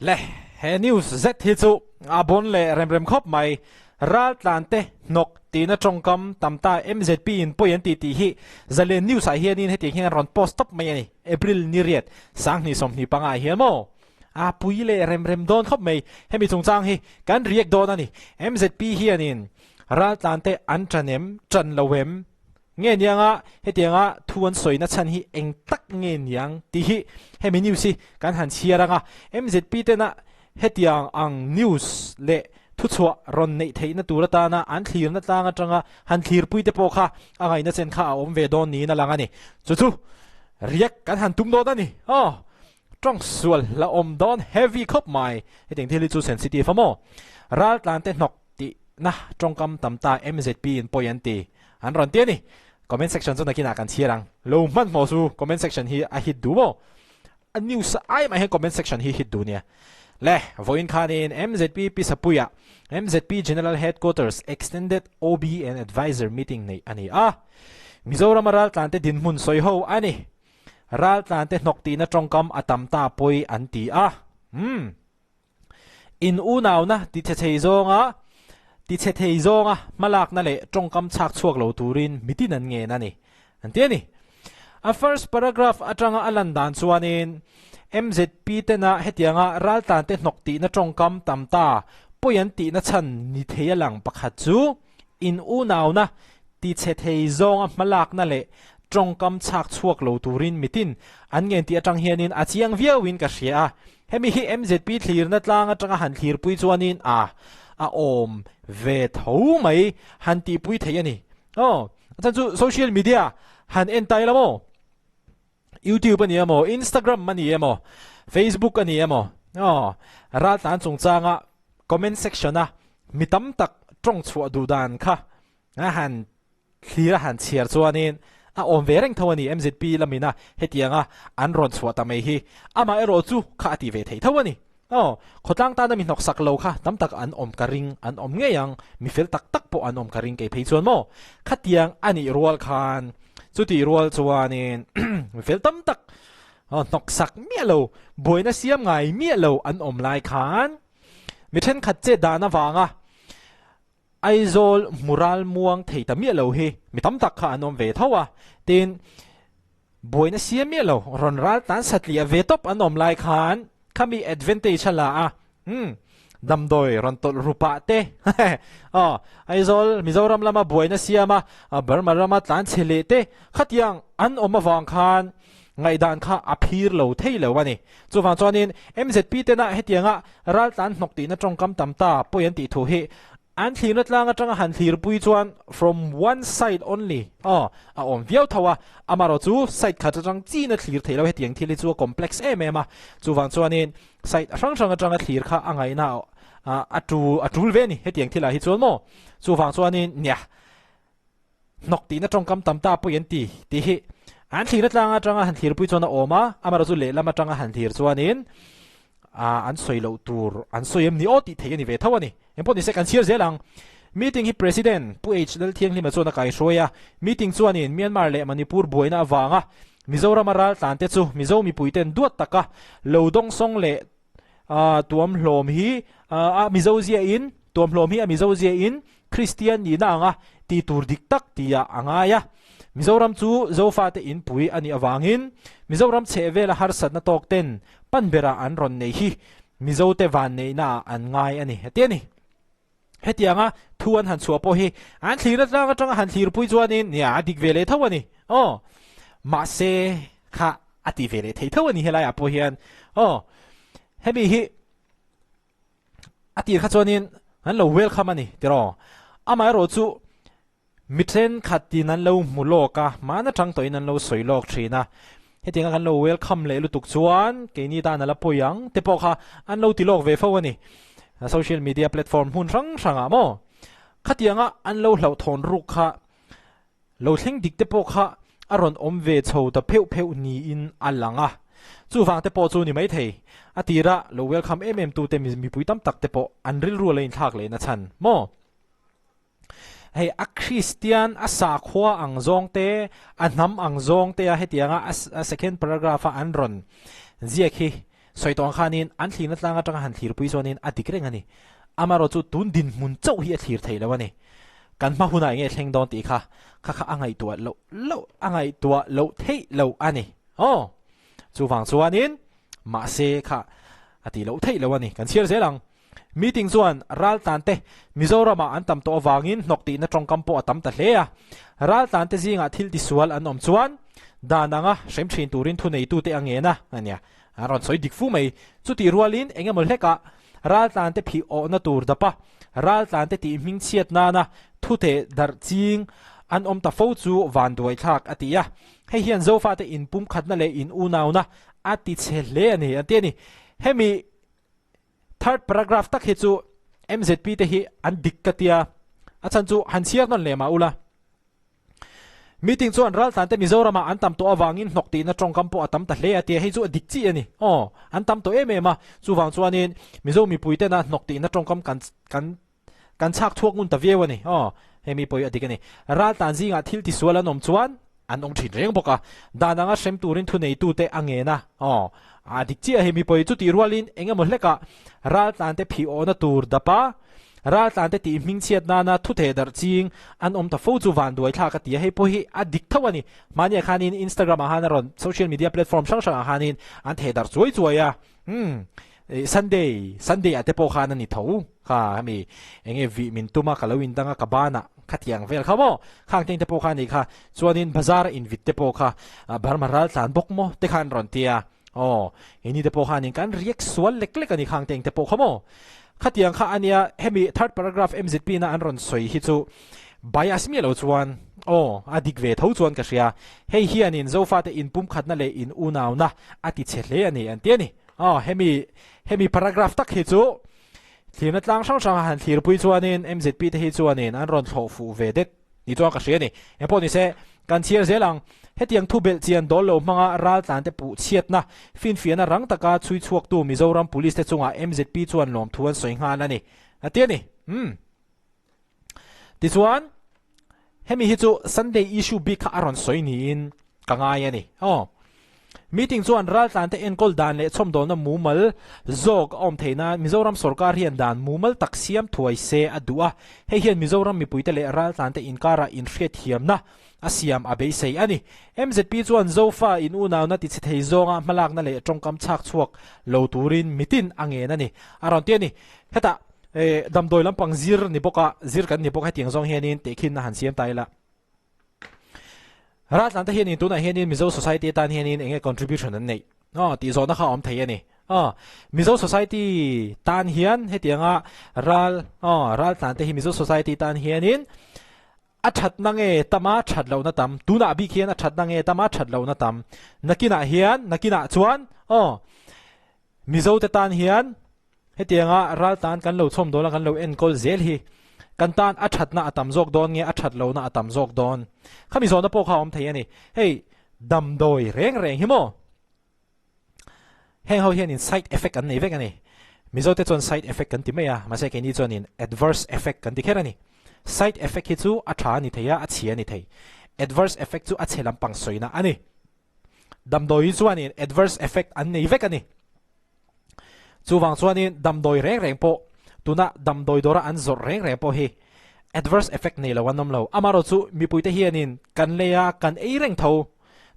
Le, he news zet hi chu a bawn leh rem rem khawp mai. Raltlan te hnawk tihna tawngkam tam ta MZP in pawi an ti tih hi Zalen News ah hianin hetiang hian an rawn post tawp mai a ni. April ni riat 2025 ah hian maw? A pui leh rem rem dawn khawp mai. Hemi chungchang hi kan react dawn a ni. MZP hianin raltlan te an tan em, tan lo em? Nge nianga hetianga thu an sawina chhan hi eng tak nge niang tih hi hemi news hi kan han chhiar anga MZP tena hetiang ang news leh thuchhuah rawn neih theihna tur atana an thlirna tlang atanga han thlirpui te pawh kha a ngaihna chen kha a awm ve dawn niin a lang a ni. Chu chu riak kan han tum dawn a ni. Aw tawng sual la awm dawn heavy khawp mai. Hetiang thil hi chu sensitive a maw? Raltlan te hnawk tihna tawngkam tam ta MZP in pawi an ti. An rawn ti a ni. Comment section chu nakinah kan chhiar ang. Lo hmanhmawh chu comment section hi a hit duh maw? A news ai mah hian comment section hi hit duh nia. Le, vawiin khanin MZP Pisapuia, MZP General Headquarters Extended OB and Advisor Meeting neih a ni a. Mizorama raltlante dinhmun sawi ho a ni. Raltlante hnawk tihna tawngkam a tam ta pawi an ti a. Umm. In unauna tichhe thei zawnga tichhe thei zawnga hmalakna leh tawngkam chhak chhuak lo turin mitin an ngen a ni, an ti a ni. A first paragraph atanga a lan dan chuanin MZP tena hetianga raltlante hnawk tihna tawngkam tam ta pawi an tihna chhan ni thei a lang pakhat chu In unauna tichhe thei zawnga hmalakna leh tawngkam chhak chhuak lo turin mitin an ngen tih atang hianin a chiang viauin ka hria a. Hemi hi MZP thlirna tlang atanga han thlirpui chuanin a a awm ve tho mai han tihpui thei a ni. Aw, a chhan chu social media han en ta ila maw? YouTube a ni emaw, Instagram a ni emaw, Facebook a ni emaw, aw, raltlan chungchanga comment section a mi tam tak tawng chhuah duh dan kha a han thlir a han chhiar chuanin a awm ve reng tho a ni MZP lamina hetianga an rawn chhuah ta mai hi amaherawh chu kha a ti ve thei tho a ni. Aw, khawtlang tana mi hnawksak lo kha tam tak an awm ka ring, an awm ngei ang, mi fel tak tak pawh an awm ka ring kei phei chuan maw? Khatiang a nih rual khan, chutih rual chuanin mi fel tam tak hnawksak miah lo, buaina siam ngai miah lo an awm lai khan mi thenkhat chet dan avanga Aizawl hmural muang thei ta miah lo hi mi tam tak kha an awm ve tho a, tin, buaina siam miah lo, rawn ral tan satliah ve tawp an awm lai khan khami advantage a la a, umm, damdawi rawn tawlh ru pah te, aw, Aizawl Mizoram lama buaina siam a, Burma rama tlan chhe leh te khatiang an awm avang khan ngaihdan kha a phir lo thei lo a ni. Chuvang chuanin MZP tena hetianga raltlan hnawk tihna tawngkam tam ta pawi an tih thu hi an thlirna tlang atanga han thlirpui chuan from one side only aw a awm viau tho a, amaherawh chu side khat atang chin a thlir theih lo hetiang thil hi chu a complex em em a, chuvang chuanin side hrang hrang atanga thlir kha a ngaihna a tul a tul ve a ni hetiang thilah hi chuan maw. Chuvang chuanin nia. Hnawk tihna tawngkam tam ta pawh an ti tih hi an thlirna tlang atanga han thlirpui chuan a awm a, amaherawh chu lehlam atanga han thlir chuanin an sawi loh tur an sawi em ni aw tih theih a ni ve tho a ni. Engpawh nise kan chhiar zel ang. Meeting hi President Pu H Lalthianghlima chuan a kaihruai a, meeting chuanin Myanmar leh Manipur buaina avanga Mizorama raltlante chu Mizo mipuiten duat taka lo dawngsawng leh tuamhlawm hi a Mizo ziahin tuamhlawm hi a Mizo ziahin Kristian nihna anga tih tur dik tak tia a ngai a. Mizoram chu Zofate inpui a nih avangin Mizoram chhehvela harsatna tawk ten pan berah an rawn nei hi Mizote vanneihna ah an ngai a ni, a ti a ni. Hetianga thu an han chhuah pawh hi an thlirna tlang atanga han thlirpui chuanin nia a dik ve leh tho a ni. Aw, mahse kha a ti ve leh thei tho a ni helaiah pawh hian. Aw, hemi hi A tir kha chuanin an lo welcome a ni tiraw? Amaherawh chu mi thenkhatin an lo hmu lawk a, hmaan atang tawhin an lo sawi lawk thin a, hetianga kan lo welcome leh lutuk chuan keini tan a la pawi ang te pawh kha an lo ti lawk ve fo a ni. Social media platform hmun hrang hrangah maw khatianga an lo hlauhthawn ruk kha Lo thleng dik te pawh kha a rawn awm ve chho ta pheuh pheuh niin a lang a. Chuvang te pawh chu ni maithei. A tira lo welcome em em tute mipui tam tak te pawh an rilru a lo inthlak leh na chhan maw? Hei a Kristian a sakhua ang zawng te, a hnam ang zawng te a hetianga a second paragraph a an rawn ziak hi. Sawi tawh ang khanin an thlirna tlang atanga han thlirpui chuanin a dik reng a ni. Amaherawh chu tun dinhmun chauh hi a thlir thei lo a ni. Kan hma hunah enge thleng dawn tih kha kha kha a ngaihtuah loh loh a ngaihtuah loh theih lo a ni. Aw! Chuvang chuanin mahse kha a tih loh theih lo a ni. Kan chhiar zel ang. Meeting chuan raltlante Mizoramah an tam tawh avangin hnawk tihna tawngkam pawh a tam ta hle a. Raltlante zingah thil tisual an awm chuan dan anga hrem thin turin thuneitute a ngen a, a nia. An rawn sawi dik fu mai. Chutih rualin eng emaw hlekah raltlante phih awhna tur dapa raltlante tih hmingchhiat nana thute darh ching an awm ta fo chu vanduaithlak a ti a. Hei hian Zofate inpumkhatna leh in unauna a ti chhe hle a ni, an ti a ni. Hemi Third paragraph tak hi chu MZP te hi an dik ka tia, a chhan chu han chhiar nawn leh mah ula. Meeting chuan raltlante Mizoramah an tam tawh avangin hnawk tihna tawngkam pawh a tam ta hle a tia, hei chu a dik chi a ni. Aw, an tam tawh em em a, chuvang chuanin Mizo mipui tena hnawk tihna tawngkam kan kan Kan chhak chhuak ngun ta viau a ni. Aw, hemi pawh hi a dik a ni. Raltlan zingah thil tisual an awm chuan an awm thin reng bawk a. Dan anga hrem turin thuneitute a ngen a. Aw, a dik chiah hemi pawh hi chutih rualin eng emaw hlekah raltlante phih awhna tur dap a, raltlante tih hmingchhiat nana thutheh darh ching an awm ta fo chu vanduai thlak a ti a. Hei pawh hi a dik tho a ni. Mahniah khanin Instagram ah khan a rawn social media platform hrang hrangah khanin an theh darh chuai chuai a. Umm Sunday Sunday ah te pawh khan a ni tho kha hemi enge vih min tum a ka lo indang a ka banah khatiang vel kha maw khang teng te pawh kha a nih kha chuanin bazar a invit te pawh kha Burma ral tlan bawk maw te khan rawn ti a aw keini te pawh khanin kan react sual lek lek a ni khang teng te pawh kha maw khatiang kha a nia hemi third paragraph MZP na an rawn sawi hi chu bias miah lo chuan aw a dik ve tho chuan ka hria hei hianin Zofate inpumkhatna leh in unauna a ti chhe hle a ni an ti a ni. Aw hemi hemi paragraph tak hi chu thlirna tlang hrang hranga han thlirpui chuanin MZP te hi chuanin an rawn thlawh fuh ve det ni chuan ka hria a ni. Engpawh nise kan chhiar zel ang. Hetiang thu belh chian dawl lo hmanga raltlante puh chhiatna finfiahna rang taka chhui chhuaktu Mizoram Police te chungah MZP chuan lawmthu an sawi nghal a ni a ti a ni. Umm. Tichuan, hemi hi chu Sunday issue bik kha a rawn sawi niin ka ngai a ni. Aw. Meeting chuan raltlante enkawl dan leh chhawmdawlna mumal zawk a awm theih nan Mizoram sorkar hian dan mumal tak siam thuai se a duh a. Hei hian Mizoram mipuite leh raltlante inkarah inhriatthiamna a siam a beisei a ni. MZP chuan Zofa in unauna tichhe thei zawnga hmalakna leh tawngkam chhak chhuak lo turin mitin a ngen a ni. A rawn ti a ni. Hetah damdawi lampang zir ni bawk a, zir kan ni bawk hetiang zawng hianin tehkhin a han siam ta ila. Raltlan te hianin tunah hianin Mizo society atan hianin enge contribution an neih? Aw tih zawhna kha a awm thei a ni. Aw Mizo society tan hian hetianga ral aw raltlan te hi Mizo society tan hianin A thatna nge tam a that lohna tam? Tunah bik hian a thatna nge tam a that lohna tam? Nakinah hian, nakinah chuan, aw, Mizote tan hian hetianga ral tan kan lo chhawm dawn a, kan lo enkawl zel hi kan tan a thatna a tam zawk dawn nge a that lohna a tam zawk dawn? Khami zawhna pawh kha a awm thei a ni. Hei, damdawi reng reng hi maw? Heng ho hianin side effect an nei vek a ni. Mizote chuan side effect kan ti mai a, mahse keini chuanin adverse effect kan ti kher a ni. Side effect hi chu a tha a ni thei a, a chhia a ni thei. Adverse effect chu a chhe lampang sawina a ni. Damdawi chuanin adverse effect an nei vek a ni. Chuvang chuanin damdawi reng reng pawh tuna damdawi dawra an zawrh reng reng pawh hi adverse effect nei lo an awm lo. Amaherawh chu mipuite hianin kan lei a, kan ei reng tho.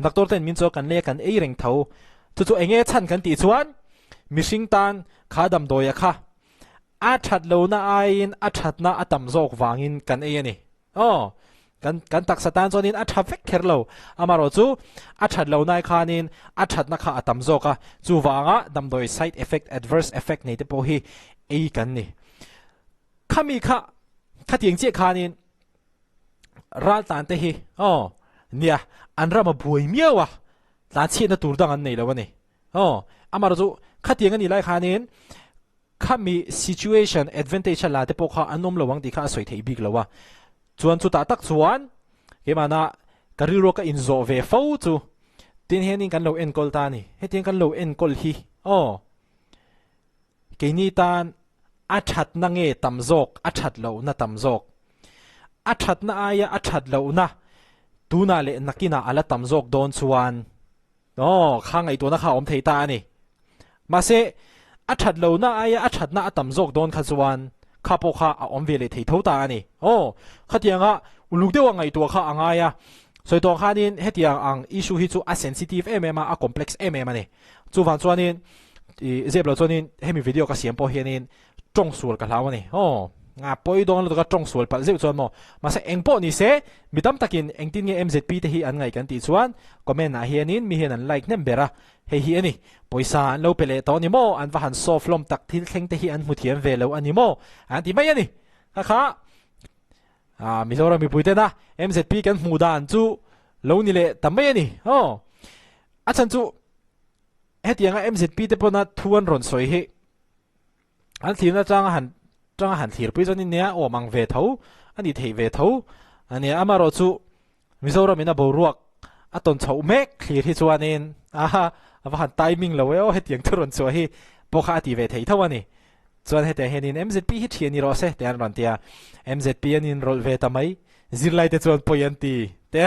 Doctor ten min chaw kan lei a kan ei reng tho. Chu chu enge chhan kan tih chuan mihring tan kha damdawia kha a that lohna aiin a thatna a tam zawk vangin kan ei a ni. Aw, kan kan taksa tan chuanin a tha vek kher lo. Amaherawh chu a that lohna ai khanin a thatna kha a tam zawk a. Chuvanga damdawi side effect, adverse effect nei te pawh hi ei kan ni. Khami kha khatiang chiah khanin Raltlan te hi aw nia an ram a buai miau a, tlan chhiatna tur dang an nei lo a ni. Aw amaherawh chu khatiang a nih lai khanin khami situation advantage a la te pawh kha an awm lo ang tih kha a sawi theih bik lo a. Chuan chutah tak chuan keimahna ka rilru ka inzawh ve fo chu tin hianin kan lo enkawl ta a ni. Hetiang kan lo enkawl hi aw Keini tan a thatna nge tam zawk, a that lohna tam zawk? A thatna aia a that lohna tunah leh nakinah a la tam zawk dawn chuan aw, kha ngaihtuahna kha a awm thei ta a ni. Mahse, a that lohna aia a thatna a tam zawk dawn kha chuan kha pawh kha a awm ve leh thei tho ta a ni. Aw, khatianga uluk deuha ngaihtuah kha a ngai a. Sawi tawh ang khanin hetiang ang issue hi chu a sensitive em em a, a complex em em a ni. Chuvang chuanin ih zep lo chuanin hemi video ka siam pawh hianin tawng sual ka hlau a ni. Aw, a pawi dawn lutuk a tawng sual palh zeuh chuan maw. Mahse eng pawh ni se, mi tam takin engtin nge MZP te hi an ngaih kan tih chuan comment ah hianin mi hian an like hnem ber a, hei hi a ni. Pawisa an lo pe leh tawh a ni maw? An va han soft hlawm tak thil thleng te hi an hmu thiam ve lo a ni maw? An ti mai a ni. Kha kha ah Mizoram mipui tena MZP kan hmuh dan chu lo ni leh ta mai a ni. Aw, a chhan chu hetianga MZP te pawna thu an rawn sawi hi An thlirna changa han tanga han thlirpui chuan in nia awm ang ve tho a ni thei ve tho a nia. Amaherawh chu Mizoram in a boruak a tawn chhoh mek thlir hi chuanin aha a va han timing lo e aw hetiang thu rawn chhuah hi pawh kha a ti ve thei tho a ni. Chuan hetiang hianin MZP hi thian ni rawh se tih an rawn ti a, MZP an inrawlh ve ta mai. Zirlai te chuan pawi an ti te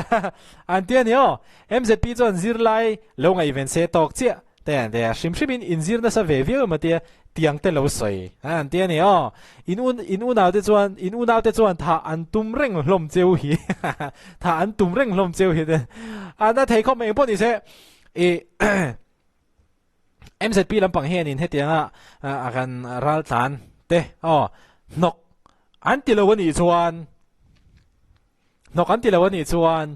an ti a ni aw. MZP chuan zirlai lo ngaihven se tawk chiah te an ti a, hrim hrim in inzir nasa ve viau emaw tia tiang te lo sawi an ti a ni aw. In un in unau te chuan in unau te chuan thah an tum reng hlawm cheu hi thah an tum reng hlawm cheu hi te an a thei khawp mai engpawh ni se i MZP lampang hianin hetianga a kan ral tlan te aw hnawk an ti lo a nih chuan hnawk an ti lo a nih chuan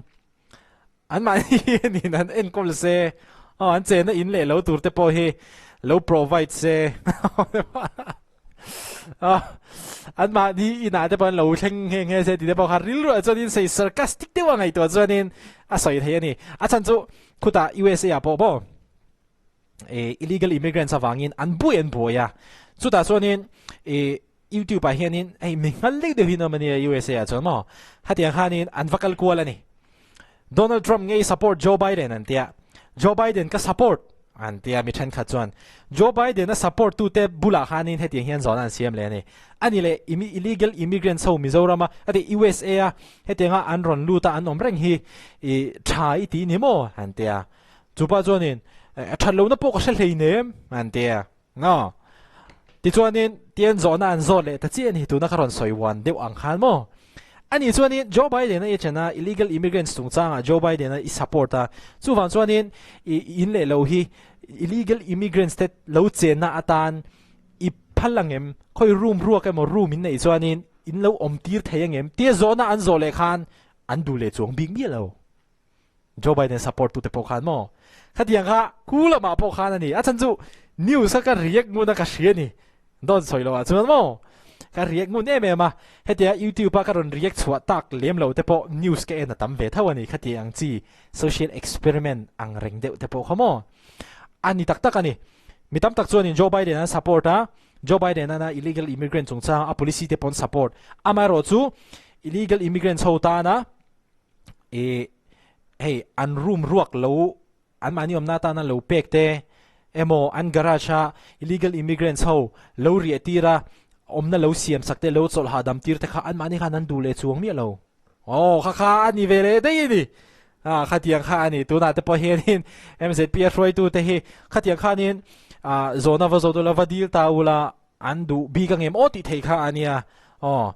an mahni hianin an enkawl se aw an chenna in leh lo tur te pawh hi lo provide se an mahni inah te pawh an lo thleng nghe nghe se tih te pawh kha rilruah chuanin sei sarcastic deuh a ngaihtuah chuanin a sawi thei a ni. A chhan chu khutah USA ah pawh maw illegal immigrants avangin an buai an buai a, chutah chuanin ih YouTube ah hianin hei mi nghal deuh deuh hi an awm a nia USA ah chuan maw hetiang khanin an va kal kual a ni. Donald Trump ngei support Joe Biden an tia, Joe Biden ka support an tia mi thenkhat chuan Joe Biden a support tu te bulah khanin hetiang hian zawhna an siam leh a ni. Ani leh illegal immigrants ho Mizoram a ati USA a hetianga an rawn lut a an awm reng hi i tha i ti ni maw an tia. Chupa chuanin a that lohna pawh ka hre hleinem an tia. Nga. Tichuanin tian zawhna an zawt leh ta chiah a ni, tuna ka rawn sawi uan deuh ang khan maw? Ani chuanin Joe Biden a i chen a, illegal immigrants chungchangah Joe Biden a i support a, chuvang chuanin i in leh lo hi illegal immigrants te lo chenna atan i phal ang em? Khawi room ruak emaw room in neih chuanin in lo awm tir thei ang em? Tia zawhna an zawh leh khan an duh leh chuang bik miah lo. Joe Biden support tute pawh khan maw khatiang kha khu lamah pawh khan a ni a chhan chu news kha ka react ngun a ka hria ni dawn sawi lo ah chuan maw ka react ngun em em a hetia youtube a ka rawn react chhuah tak lem lo te pawh news ka en a tam ve tho a ni khati ang chi social experiment ang reng deuh te pawh kha maw a ni tak tak a ni mi tam tak chuanin Joe Biden an support a Joe Biden ana illegal immigrant chungchang a policy te pawh an support amaherawh chu illegal immigrants ho tana ih hei an room ruak lo an mahni awmna atana lo pek te emaw an garage a illegal immigrants ho lo riah tir a awmna lo siam sak te lo chawlh hahdam tir te kha an mahni khan an duh leh chuang miah lo aw kha kha a ni ve leh daih a ni ah khatiang kha a ni tunah te pawh hianin M_Z_P a hruaitu te hi khatiang khanin ah zawhna va zawh duh la va dil ta ula An duh bik ang em aw tih theih kha a nia aw.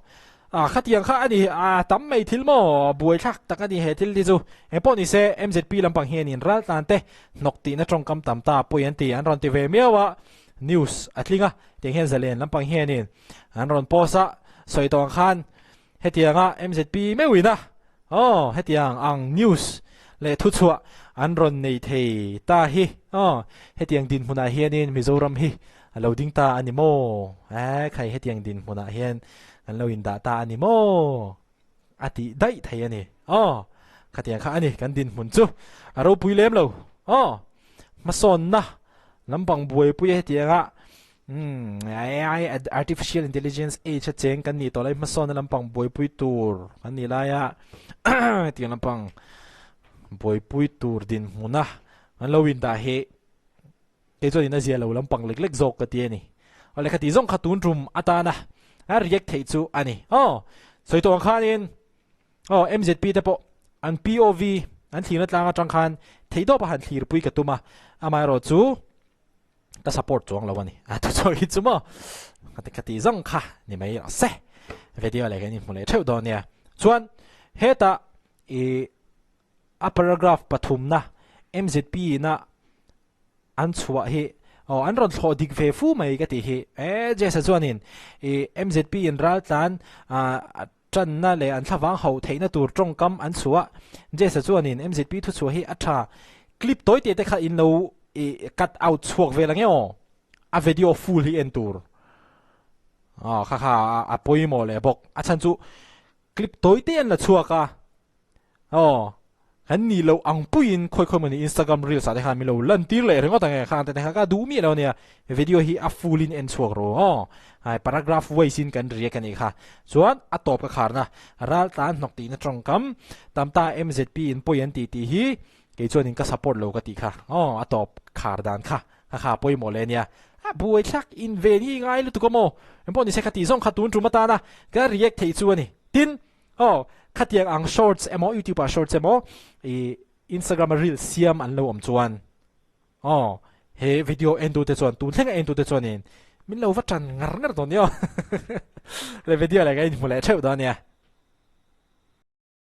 A khatiang kha a ni a tam mai thil maw buaithlak tak a ni he thil hi chu. Engpawh ni se MZP lampang hianin raltlan te hnawk tihna tawngkam tam ta pawi an ti an rawn ti ve miau a news a tling a tiang hian zalen lampang hianin an rawn post a sawi tawh ang khan hetianga MZP meuhin a Aw, hetiang ang news leh thuchhuah an rawn nei thei ta hi aw, hetiang dinhmunah hianin Mizoram hi a lo ding ta a ni maw? Eh, khai hetiang dinhmunah hian kan lo indah ta a ni maw? A tih daih thei a ni. Aw, khatiang kha a ni kan dinhmun chu a ropui lem lo. Aw, hmasawnna lampang buaipui hetianga Umm, AI, Artificial Intelligence Age a cheng kan nih tawh lai hmasawnna lampang buaipui tur kan nih laia hetiang lampang buaipui tur dinhmuna kan lo indah hi kei chuan in a zia lo lampang lek lek zawk ka ti a ni. Awle kha tih zawng kha tun tum atana a react theih chu a ni. Aw, sawi tawh ang khanin aw MZP te pawh an POV an thlirna tlang atang khan theihtawpa han thlirpui ka tum a, amaherawhchu. Ka support chuang lo a ni. A thuchhuak hi chu maw ka ti ka ti zawng kha ni mai rawh se. Video leh kan inhmu leh theuh dawn nia. Chuan hetah i a paragraph pathumna MZP ina an chhuah hi aw an rawn thlawh dik ve fu mai ka tih hi. E Jesa chuanin i MZP in raltlan ah Tanna leh an thlavang hauh theihna tur tawngkam an chhuah. Jesa chuanin MZP thuchhuah hi a tha. Clip tawi teh te kha in lo i cut out chhuak vel ange aw. A video full hi en tur. Aw kha kha a pawimawh leh bawk. A chhan chu clip tawi te an la chhuak a. Aw, kan nih loh ang puiin khawi khawi mawni Instagram reels ah te khan min lo lan tir leh ringawt ang e, khang te te kha ka duh miah lo ania, video hi a full in en chhuak ru aw, hai paragraph wise in kan react a nih kha, chuan a tawp ka kharna raltlan hnawk tihna tawngkam tam ta MZP in pawi an tih tih hi kei chuanin ka support lo ka tih kha aw, a tawp khar dan kha kha kha pawimawh leh ania, a buaithlak in ven hi ngai lutuk a maw, engpawh nise kha tih zawng kha tun tum atana ka react theih chu a ni, tin. Aw, khatiang ang shorts emaw YouTube ah shorts emaw i Instagram a reels siam an lo awm chuan aw he video en tu te chuan tun thleng a en tu te chuanin min lo va tan ngar ngar dawn nia le video leh ka inhmu leh theuh dawn nia.